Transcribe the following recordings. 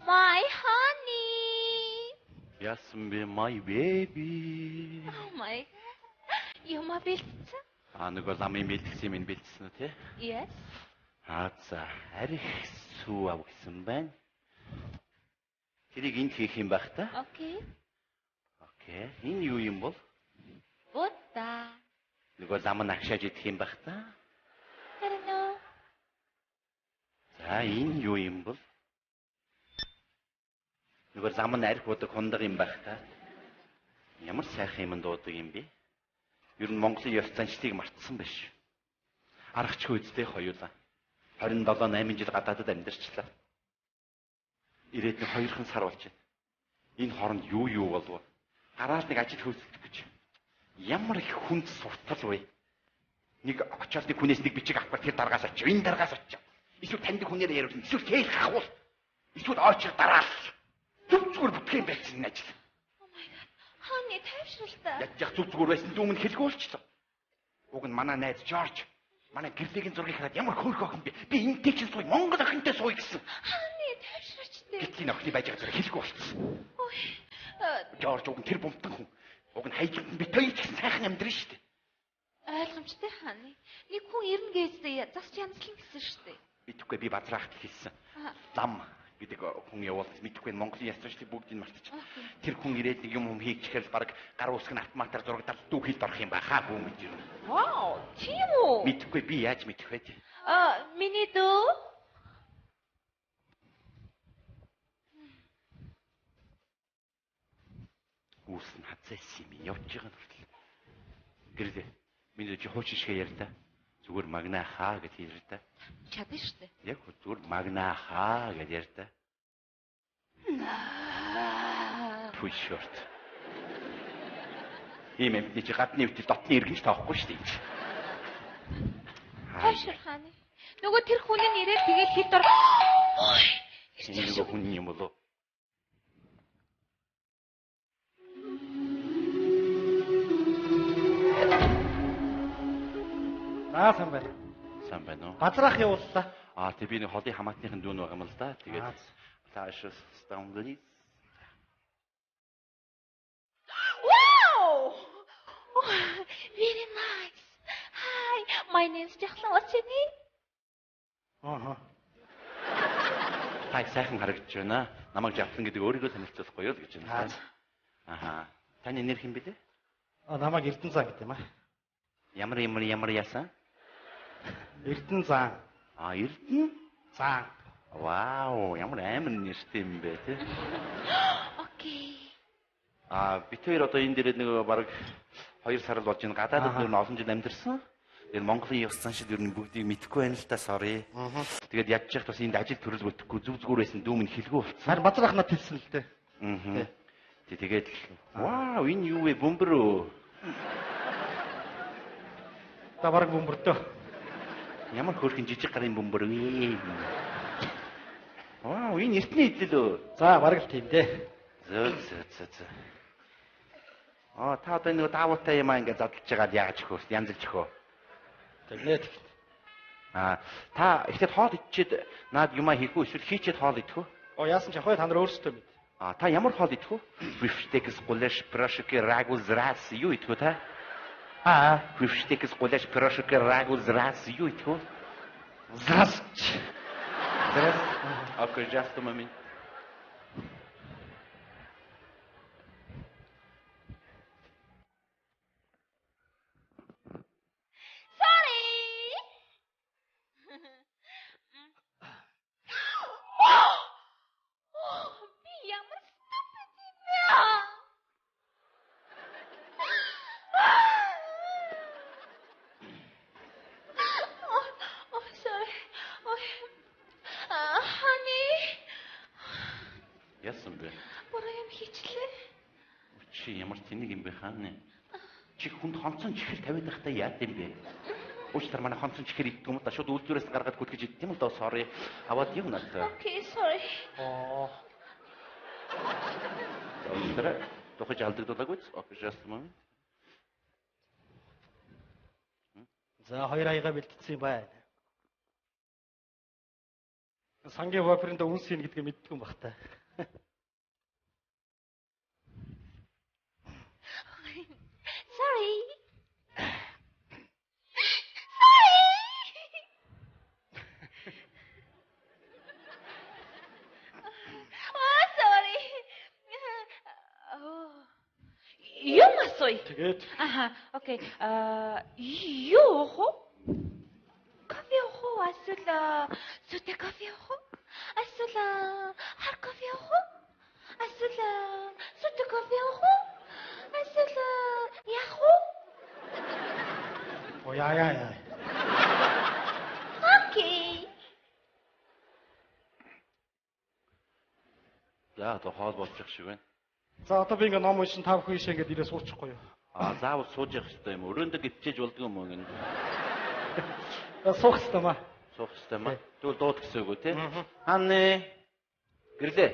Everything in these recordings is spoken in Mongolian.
My honey. Яасан бэ, my baby? Oh my god. Юма бэлдсэн? Аа, нөгөө ламын бэлдсэн юм бэлдсэн үү те? Yes. Аа за, арх сүү ав гэсэн байна. Тэрийг энд хийх юм байх та? Okay. Okay. Энэ юу юм бол? Будда. Нөгөө лам нь агшааж идэх юм байх та? I don't know. За, энэ юу юм бол? Нөгөө лам нь арх удаг хундаг юм байх та? Ямар сайхан юм дуудаг юм бэ? Ер нь Монголын ёс заншлыг мартсан биш. Аргачгүй үстэй хоёулаа. 27 8 жил гадаадад амьдарчлаа. Ирээд нэг 2хан сар болж байна. Энэ хооронд юу юу болов? Гараад нэг ажил хөөцөлдөх гэж. Ямар их хүнд суртал вэ? Нэг очиод нэг хүнээс нэг бичиг авах тэр даргаас очив. Энэ даргаас очив. Эсвэл таньдаг хүнээр яриулна. Эсвэл хээлх ахвал. Эсвэл очир дараал. Зүг зүгээр бүтэх юм байсан энэ ажил. Oh my god. Honey, тайвшралтай. Яаж яг зүг зүгээр байсан дүүмэн хэлгүй болчлоо. Уг нь манай найз Жорж манай гэрлэгийн зургийг хараад ямар хөөрхөн охин бэ? Би энтэй чинь сууя, Монгол охинтой сууя гэсэн. Honey, тайвшраач дээ. Гэтэл энэ охины байж байгаа зэрэг хэлгүй болчихсон. Ой. Жорж уг нь тэр бумтан хүн. Уг нь хайжанд нь бит хоёр ч гэсэн сайхан амьдрын шүү дээ. Ойлгомжтой honey. Нэг хүн ирнэ гээжтэй засч янзлан гэсэн шүү дээ. Мэдэхгүй би базраахт хэлсэн. Лам гэдэг хүн явуул мэдэхгүй Монголын яс заншлыг бүгдийг мартчих. Тэр хүн ирээд нэг юм хийчихээр л баг гар үсг нь автоматар зурагдал дүү хилд орох юм байхаа бүү гэж ирнэ. Вау, тийм үү? Мэдэхгүй би яаж мэдэх вэ? Аа, миний дүү. Үүс нь хазайсан юм явж байгаа нь хүртэл. Гэрлээ. Миний чи хуучин шигэ ярьта. Зүгээр магнаа хаа гэж ярьта. Чадна шүү дээ. Яг зүгээр магнаа хаа гэж ярьта. Too short. Ийм юмны чи гадны үтэл дотны иргэн ч тоохгүй шүү дээ. Тайвшир хааны. Нөгөө тэр хүн нь ирээд тэгээд хит ор. Ой. Энэ нөгөө хүн юм болов? За сайн байна. Сайн байна уу? Базраах явууллаа. Аа тэг би нэг холын хамаатныхын дүүн байгаа юм л да. Тэгээд тааш Станли. Wow! Very nice. Hi, my name is Jacqueline. What's your name? Аа. Та их сайхан харагдаж байна. Намайг Жавхлан гэдэг өөрийгөө танилцуулахгүй юу л гэж байна. Аха. Таны нэр хэн бэ лээ? Аа, намайг Эрдэнэ зан гэдэг юм аа. Ямар ямар ямар яасан? Эрдэнэ зан. Аа, Эрдэнэ зан. Вау, ямар амар нэртэй юм бэ те. Okay. Аа, бит хоёр одоо энэ дээрээ нэг баг 2 сар л болж байна. Гадаадд ер нь олон жил амьдарсан. Тэгээд Монголын ёс заншил ер нь бүгдийг мэдэхгүй байна л да, sorry. Тэгээд ядж яхад бас энд ажил төрөл бүтэхгүй зүг зүгээр байсан дүүм нь хэлгүй болцсон. Харин базраах надад хэлсэн л дээ. Аа. Тэгээд вау, энэ юу вэ? Бөмбөр үү? За бараг бөмбөртөө. Ямар хөөрхөн жижиг гарын бөмбөр вэ? Вау, энэ эртний идэл үү? За бараг л тийм дээ. Зөө зөө зөө зөө. Аа, та одоо нэг даавуутай юм аа ингэ задлж байгаад яаж хөө? Янзлж хөө. Тэгнэ тэгт. Аа, та эхлээд хоол идчихэд наад юмаа хийх үү эсвэл хийчихэд хоол идэх үү? Оо, яасан ч явах та нар өөрсдөө мэд. Аа, та ямар хоол идэх вэ? Бифштекс, гулаш, пирошки, рагу, зрас юу идэх вэ та? Аа, бифштекс, гулаш, пирошки, рагу, зрас юу идэх вэ? Зрасч. Зрас. Okay, just a moment. Sorry. Би ямар stupid юм бэ? Oh, sorry. Oh, honey. Яасан бэ? Буруу юм хийчлээ. Чи ямар тэнэг юм бэ хаана? Чи хүнд хонцон чихэр тавиад байхдаа яад юм бэ? Уучлаарай, манай хонцон чихэр иддэг юм да. Шууд үйлдвэрээс гаргаад гүтгэж иддэг юм л доо, sorry. Аваад юм надад. Okay, sorry. Оо. Уучлаарай. Тухайж алдагдуулаагүй. Okay, just a moment. За хоёр аяга бэлтцсэн юм байна. Сангийн бойфренд үнс хийн гэдгийг мэддэг юм бах та. Sorry. Sorry. Oh, sorry. Oh. Юм асууя. Тэгээд Аха, okay. Аа, юу уух уу? Кофе уух уу? Эсвэл зүйтэй кофе уух уу? Эсвэл хар кофе уух уу? Эсвэл зүйтэй кофе уух уу? Эсвэл яах уу? Оо яа яа яа. Okay. За одоо хоол болчих шиг байна. За одоо би ингээ ном уншин та бүхэн ийшээ ингээд ирээ суучихгүй юу? А заавал сууж явах хэрэгтэй юм. Өрөөндөө гिचээж болдгоо юм уу гэнэ? Суух хэрэгтэй маа. Суух хэрэгтэй маа. Тэгвэл дууд гэсэн үг үү те? Ханны гэрлээ.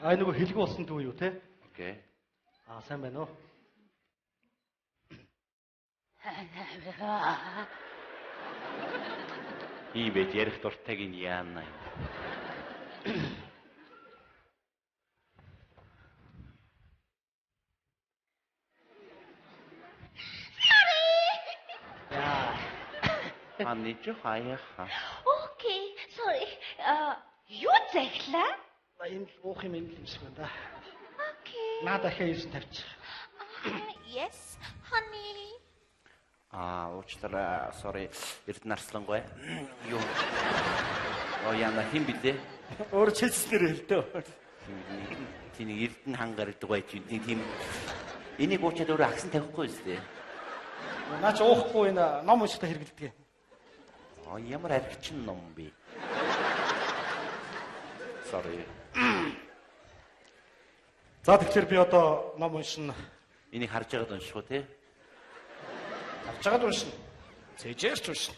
А нөгөө хэлгүй болсон дүү юу те? Окей. А сайн байна уу? Ийм байж ярих дуртайг нь яана юм. Ханны ч хаяха. Okay, sorry. Юу захилаа? Энэ л уух юм энэ л юм шиг байна да. Okay. Наа дахиад 9 тавьчих. Yes, honey. А уучлаарай. Sorry. Эрдэнэ Арслангой. Юу? Оо яна хэн блэ? Өөр чилжлэр хэлдөө. Тийм нэг Эрдэнэ хан гардаг байж нэг тийм энийг уучаад өөрөө агсан тавихгүй үстэй. Наа чи уухгүй энэ ном уншихтаа хэрэгэлдэг. Аа ямар архичин ном бэ? Sorry. За тэгэхээр би одоо ном уншина. Энийг харж байгаад унших уу те? Харж байгаад уншина. Цэжээрч уншина.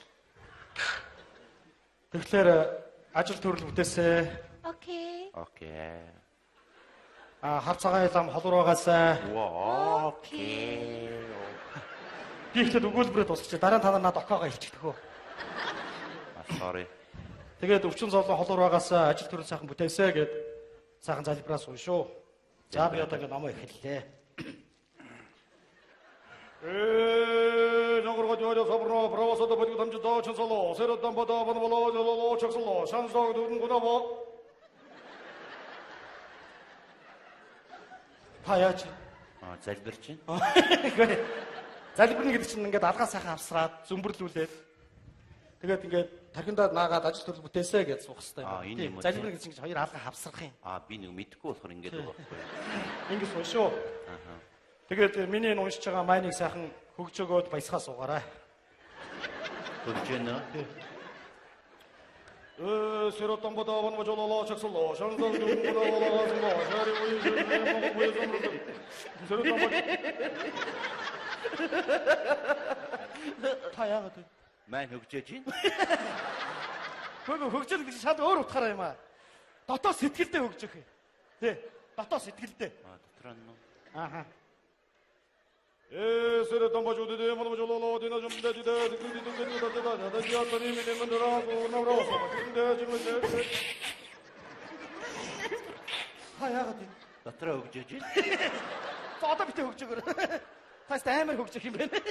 Тэгэхээр ажил төрөл бүтээсээ. Okay. Окей. А хар цагаан лам холуур байгаасай. Окей. Би ихлээр өгүүлбэрээ дуусчих. Дараа нь та нар надад окоогоо хэлчихдэг хөө. Sorry. Тэгээд өвчин зовлон холуур байгаасай, ажил төрөл сайхан бүтээсэй гэд сайхан залбираас уншуу. За би одоо ингэ номоо эхэллээ. Ногорго жоо собро правосодо бодго дамжи доо чонсоло серодон бодо бонболо жололо чоксоло шансог дүрэн гунаво. Та яаж? Аа залбирч байна. Үгүй. Залбирна гэдэг чинь ингээд алгаа сайхан авсраад зөмбөрлүүлээд тэгээд ингээд тархиндаа наагаад ажил төрөл бүтээсэй гэж суух хэрэгтэй юм. Аа энэ юм уу? Залбирна гэдэг чинь хоёр алгаа хавсрах юм. Аа би нэг мэдэхгүй болохоор ингээд байгаа байхгүй юу? Ингээд суу шүү. Аа. Тэгээд миний энэ уншиж байгаа майныг сайхан хөгжөөгөөд баясгаа суугаарай. Хөгжөөнө. Сэротон бодо бон божололо чаксоло шанзал дүнгүнэ болоо шари уи шари сэротон бод. Та яагаад вэ? Маань хөгжөөж байна. Хөөе хөгжил гэж шал өөр утгаараа юм аа. Дотоо сэтгэлдээ хөгжих. Тэ. Дотоо сэтгэлдээ. Аа дотроо нь. Ааха. Сэротон божудэ мон божололо дина жумдэ дидэ дидэ дидэ дидэ дидэ дидэ минэ мандра гурнавро дидэ жимдэ. Та яагаад вэ? Дотроо хөгжөөж байна. За одоо битээ хөгжөөгөр. Таас амар хөгжих юм байна.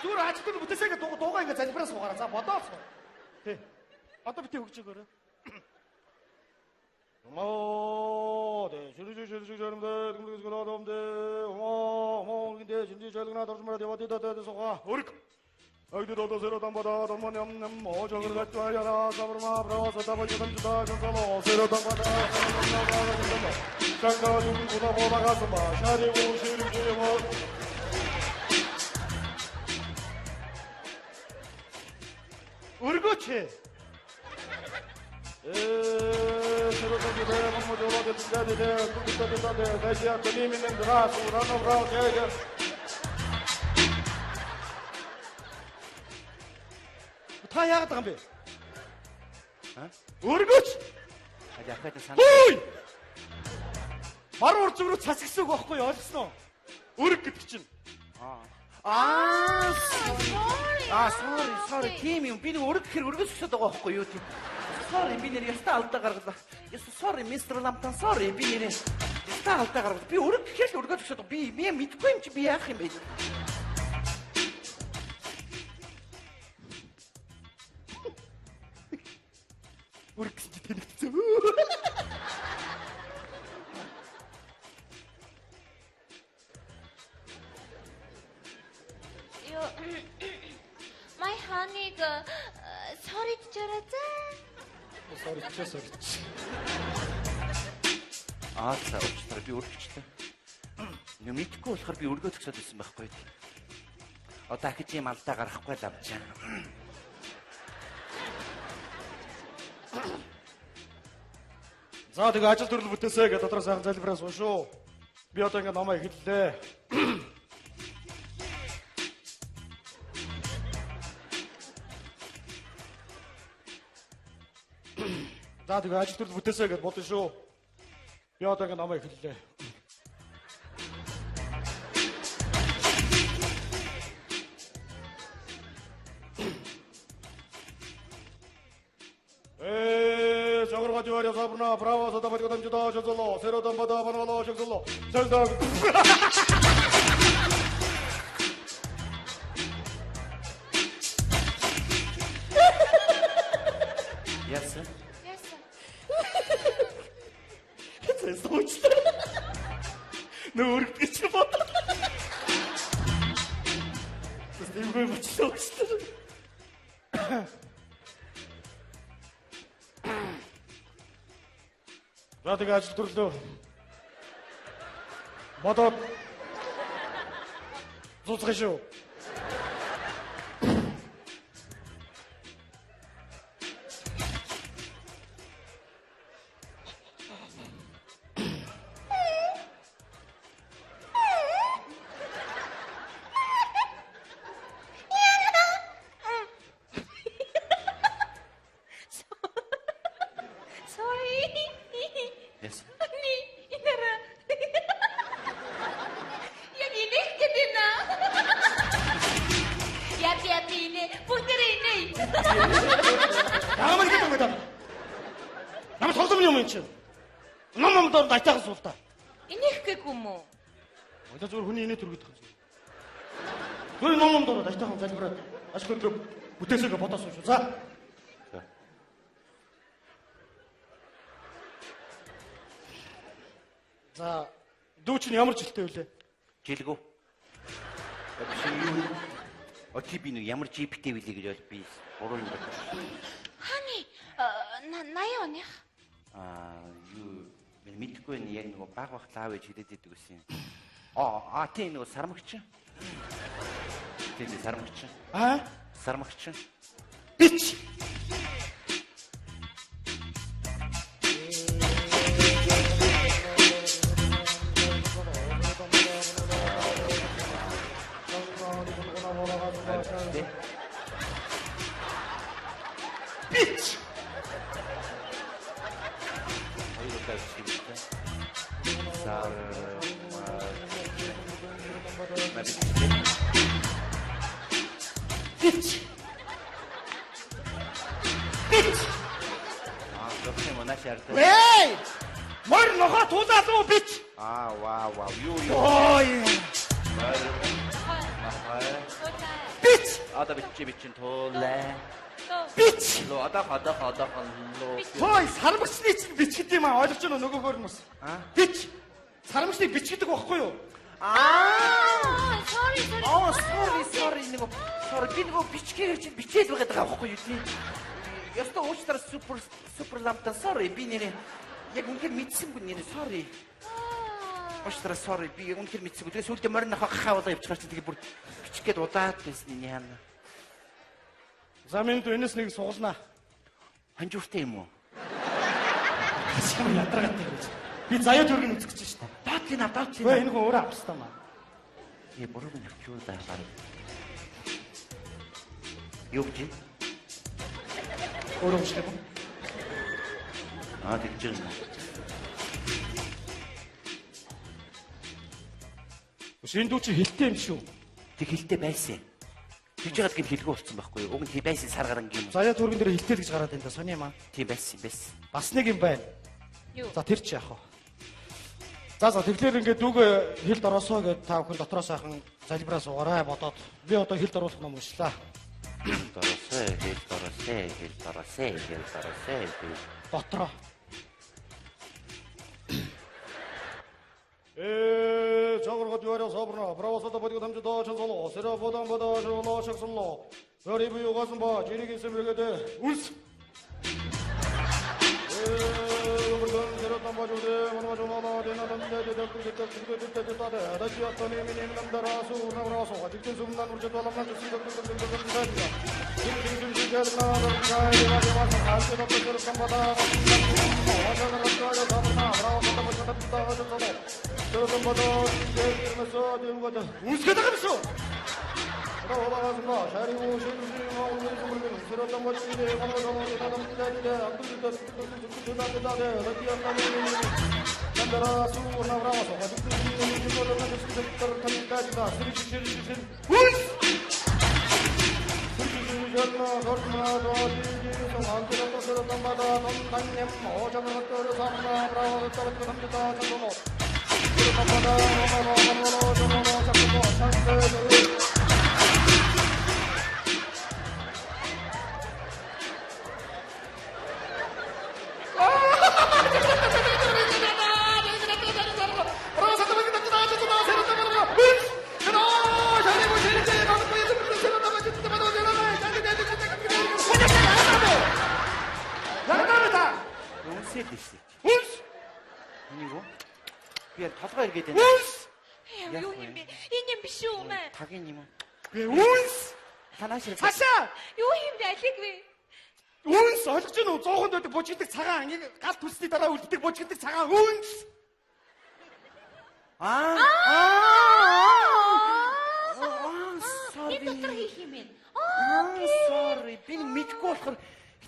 Зүгээр ажил төр бүтээсээ дуугаа ингэ залбираа суугаараа. За бодоо суу. Тэ. Одоо битээ хөгжөөгөр. Моо дэ шүрү шүрү шүрүмдэ дүнглэг гөлөдөмдэ мо мо гинде шинди жалгна доржмара девати дэ сууга. Өрг. Агди додо серо дамбада дамман ям ям мо жогр гатва яра сабрма браво сата божи дамжда жонсало серо дамбада чанга юн куда бога сама шари у шири шири мо. Өргөөч. Та яагаад байгаа юм бэ? Аа? Өргөөч. Ахаад сан. Хүй! Баруун урд зүг рүү цас гэсэн үг байхгүй юу? Ойлгосноо? Өрг гэдэг чинь. Аа. Аа, Sorry. Аа, sorry, sorry. Тийм юм. Би нэг өрг гэхэр өргөс өсөд байгаа байхгүй юу тийм. Sorry, би нэр ястаа алдаа гаргалаа. Sorry, Mr. Ламтан, sorry. Би нэр ястаа алдаа гаргалаа. Би өрг гэхэр л өргөс өсөд. Би мэдгүй юм чи би яах юм бэ? Өрг гэсэн чи тэнэгдсэн. Юу My honey sorry чараа. Sorry чи sorry. Аа за уучлаарай би өргөчлээ. Нэ мэдхгүй болохоор би өргөө төгсөөд байсан байхгүй. Одоо ахиж юм алдаа гаргахгүй л авчаа. За тэгээ ажил төрөл бүтээсэй гэж дотроо сайхан залбираа суу шүү. Би одоо ингээ номоо эхэллээ. За тэгээ ажил төрөл бүтээсэй гэж бодно шүү. Би одоо ингээ номоо эхэллээ. 저거로 브라보 서다버리고 던지다 저절로 새로 덤바다 바나로 저절로 저절로 Yes. Yes. Суучлаа. Нөө өргөж чи бод. Тэсгүй бочлоо уучлаа. За тэгээ ажил төрлөө. Бодоод зуцгах шүү. Sorry. Yes. Honey, инара. Яг инех гэдэг нэ. Яп яп инэ, бүгдээрээ инээ. Ямар гэдэг юм бэ? Ямар тоглоом юм энэ чинь? Ном ном доор дайтаахан суул та. Инех гэгүй юм уу? Одоо зүгээр хүний инээ төргөдөх юм. Зүгээр ном ном доор дайтаахан залбираад ажил хөдлөө бүтээсэгээ бодоос шүү. За. За, дүү чинь ямар жилтэй вүлээ? Жилгүү. Биш юу? Оти би нэг ямар GPT вүлээ гэж бол би буруу юм байна. Honey, 80 оных. Аа, юу би мэдгүй нь яг нөгөө баг баг лав гэж хэлээд идэг гэсэн юм. Аа, тийм нөгөө сармагч. Тийм сармагч. Аа? Сармагч. Бич. Бич. Хоёр удаа бичсэн. Сар Бич. Бич. Аа, зөвхөн манаш ярьдаг. Эй! Морь нохоо тулаад уу бич. Аа, вау, вау. Юу юу. Ой. Бич. Одоо бичи бичин туулаа. Бич. Ло одоо одоо одоо ло. Той сармагчны чинь бич гэдэг юм аа ойлгож байна уу нөгөөхөр нь бас. Бич. Сармагчны бич гэдэг байхгүй юу? Аа! Sorry, sorry. Аа, sorry, sorry нөгөө sorry би нөгөө бичгээр чинь бичээд байгаа даа байхгүй юу тий. Ястаа уучлаарай супер супер ламтан sorry би нэрээ яг үнэхээр мэдсэнгүй нэрээ sorry. Уучлаарай sorry би яг үнэхээр мэдсэнгүй. Тэгээ сүүлдээ морин нохоо гахаа болоо явчихаар чинь тэгээ бүр бичих гээд удаад байсан юм яана. За минь энэс нэг сугалнаа. Ханжууртай юм уу? Ямар ядаргаатай гэж. Би заяа төргийг үзэх гэж шээ. Доотлын ав, доотлын. Өө энэ хүн өөрөө авсан маа. Ээ бурууг нь авчуу да баг. Юу гэж? Өөрөө унших юм уу? Аа тэгж юм. Шинэ дүү чи хэлтэй юм шүү. Тэг хилтэй байсан. Тэгж яагаад гин хэлгүй болсон байхгүй юу? Уг нь хий байсан сар гарan юм. Заяа төргөн дээр хилтэй л гэж гараад байна да. Сони юм аа. Тийм байсан байсан. Бас нэг юм байна. Юу? За тэр чи яах вэ? За за тэгэхээр ингээд дүүгээ хилд ороосоо гэд та бүхэн дотроо сайхан залбираа суугаарай бодоод би одоо хилд оруулах ном уншлаа. Хилд ороосоо, хилд ороосоо, хилд ороосоо, хилд ороосоо. Дотроо. 저거로 서브나 브라워서도 버티고 탐주도 천솔로 세라보다 보다 저로 샥솔로 별이부유 가슴바 지리기 스밀게데 울스 Үнсээд л шүү дээ. Үнс! Энийг үү? Би яг толгой эргээд байна. Үнс! Юу юм бэ? Энэ юм биш үү мэ? Тагийн юм уу? Би үнс! Танаа ширээ. Цаашаа! Юу юм бэ? Алиг вэ? Үнс ойлгож байна уу? 100-нд байдаг бужигдаг цагаан ангийг гал төлсний дараа үлддэг бужигдаг цагаан үнс! Аа. Аа. Энэ дотор хийх юм бэ? Аа, sorry. Би нэг мэдгүй болохоор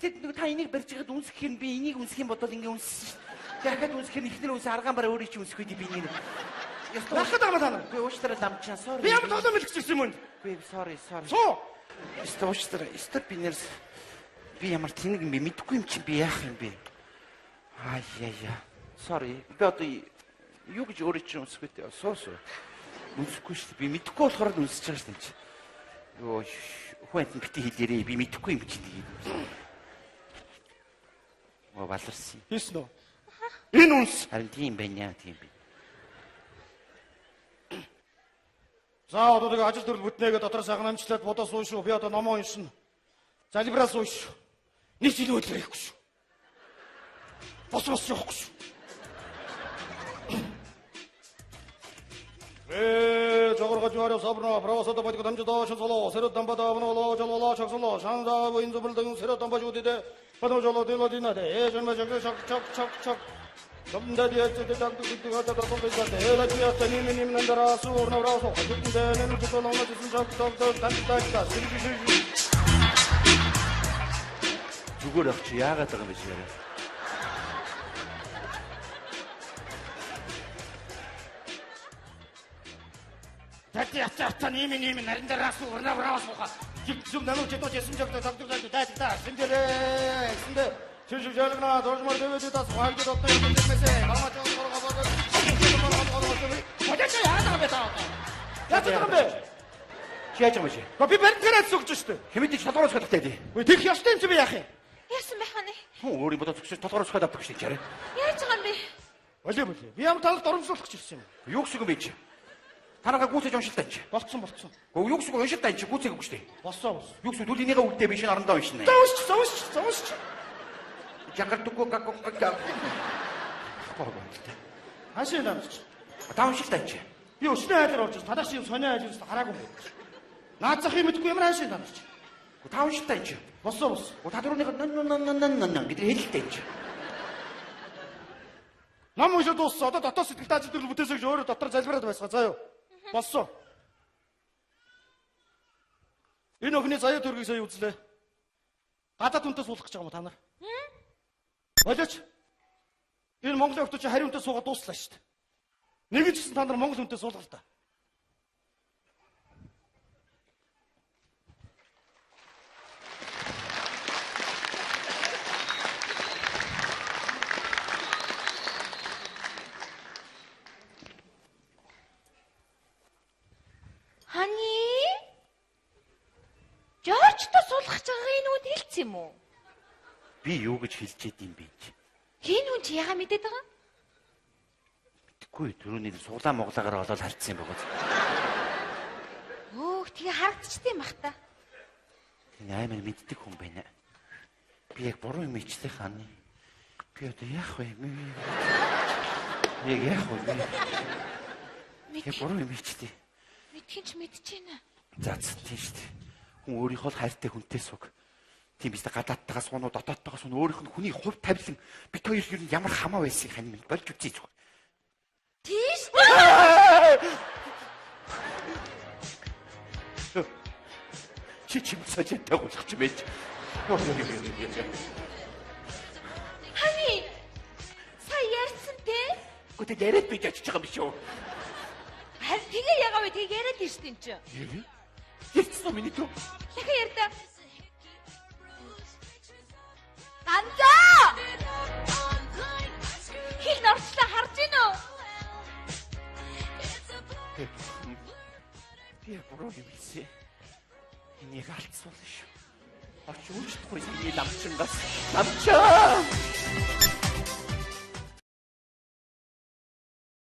гэтэл нэг та энийг барьж байгаад үнсэх юм би энийг үнсэх юм бодвол ингээ үнссэн шүү дээ. Дахиад үнсэх юм ихнэр үнс аргаан бараа өөрөө чи үнсэх үү би нэг. Лахад байгаа та нар. Би уучлаарай ламчаа. Sorry. Би ямар тоглоом хэлэх гэсэн юм бэ? Би sorry, sorry. Суу! Өстө уучлаарай. Өстө би нэрс би ямар тэнэг юм бэ? Мэдгүй юм чи би яах юм бэ? Аа яа яа. Sorry. Би одоо юу гэж өөрөө чи үнсэх вэ? Суу суу. Үнсэхгүй шүү дээ. Би мэдхгүй болохоор л үнсэж байгаа шүү дээ. Йоо хүн амт бити хэлээрээ. Би мэдхгүй юм чи тэгээд. Оо баларсан. Хийсэн үү? Энэ үнс. Харин тийм байна тийм бэ. За одоо тэгээ ажил төрөл бүтнээгээ дотор сайхан амжилтад бодоо суу шүү. Би одоо номоо уншина. Залбираа суу шүү. Нэг жил өдөр хийхгүй шүү. Бос бос явахгүй шүү. 저거로 서브나 브라워서도 버티고 담주도 천솔로 새로 담바다 번호로 절로로 착솔로 상자 인조불 등 새로 담바주고 되되 번호절로 들러디나데 예전마 적적적적적 Зүгээр ах чи яагаад байгаа юм бэ чи яриа? Чи яаж байгаа юм бэ чи? Би баримтаараа зүгж шүү дээ. Хэмэд чи толгоороо цохиод автай тий. Үгүй тэгэх ёстой юм чи би яах юм? Яасан байх вэ? Хүн өөр юм бодоод цогцож толгоороо цохиод авдаг шүү дээ. Яаж байгаа юм бэ? Болио болио. Би ямар талд доромжлуулах гэж ирсэн юм. Юу гэсэн юм бэ чи? Танага гүйцэж уншилтаа чи. Болцсон болцсон. Гөө юу гэсэн үг уншилтаа чи гүйцээгүй шүү дээ. Болсон болсон. Юу гэсэн түл энийгээ үгдээ би шинэ орондоо уншина. За уншч, за уншч, за уншч. Жангардуггүй гаг гаг. Хаашаа намч. Та уншилтаа чи. Би өчнөө айлаар орж ирсэн. Танаас юм сонио айл юус хараагүй юм. Наад зах юм мэдгүй ямар хаашаа намч. Та уншилтаа чи. Болсон болсон. Та дөрөвнийх нэн нэн нэн нэн нэн нэн гэдэг хэлэлтэй чи. Ном уншаад дууссан. Одоо дотоод сэтгэл дааж төрөл бүтээсэй гэж өөрөө дотор залбираад байсгаа. За юу. Болсон. Энэ охины заяа төргийг сая үзлээ. Гадаад хүнтэй суулгах гэж байгаа юм уу та нар? Болооч. Энэ Монголын охтууд чи хариу хүнтэй суугаад дууслаа шүү дээ. Нэг ч гэсэн та нар Монгол хүнтэй суулгал та. Honey. Жоржтой суулгах байгаа энэ үнд хэлсэн юм уу? Би юу гэж хэлж идэм бэ? Энэ хүн чи яга мэдээд байгаа? Мэдгүй түрүүний суглаа моглаагаар олоод харцсан юм байгаа. Өөх тэгээ харагдчихдээ юм бах та. Тийм амар мэддэг хүн байна. Би яг буруу юм ичлээ ханы. Би одоо яах вэ? Яг яах вэ? Яг буруу юм ичлээ. Мэдхин ч мэдчихэв. За тийм шүү дээ. Хүн өөрийнхөө л хайртай хүнтэй суг. Тийм биз дээ гадаадтайгаа суунуу дотоодтойгоо суун өөрийнх нь хүний хувь тавилан бит хоёр ер нь ямар хамаа байсыг хань минь болж үзье зүгээр. Тийм шүү дээ. Чи чим сажаатай гулах ч юм байж. Хани. Сая ярьсан те? Гэхдээ яриад би очиж байгаа юм биш үү? Харин тэгээ ягаа вэ? Тэг яриад нь шүү дээ чи. Ярьсан уу миний төв? Дахин ярьдаа. Ганзаа! Хил норчлоо харж гин үү? Би буруу юм хэлсэн. Энийг алдсуулна шүү. Орч үүрчихгүй миний ламчингаас. Ламчаа!